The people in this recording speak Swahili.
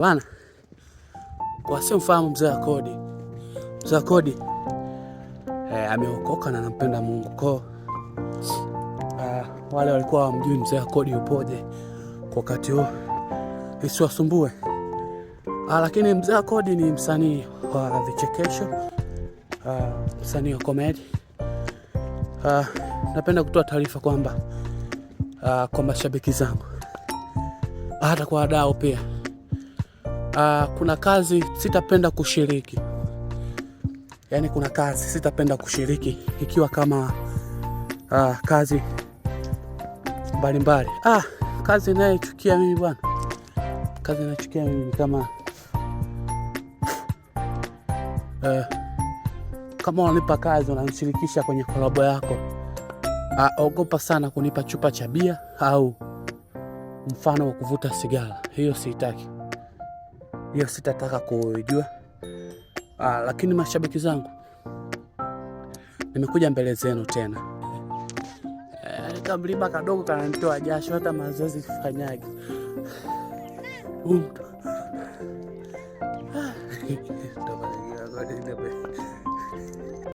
Bana, kwa sio mfahamu mzee wa kodi, mzee wa kodi ameokoka na anampenda Mungu ko wale walikuwa wamjui mzee wa kodi upoje kwa wakati huu isiwasumbue. Lakini mzee wa kodi ni msanii wa vichekesho, msanii wa komedi. Napenda kutoa taarifa kwamba kwa mashabiki zangu hata kwa wadau pia, kuna kazi sitapenda kushiriki, yaani kuna kazi sitapenda kushiriki ikiwa kama kazi mbalimbali. Kazi inayochukia mimi bwana, kazi inayochukia mimi ni kama kama unanipa kazi unanishirikisha kwenye kolabo yako, ogopa sana kunipa chupa cha bia au mfano wa kuvuta sigara. Hiyo siitaki, hiyo sitataka kuijua. Lakini mashabiki zangu, nimekuja mbele zenu tena. Kamlima kadogo kananitoa jasho, hata mazoezi sifanyagi.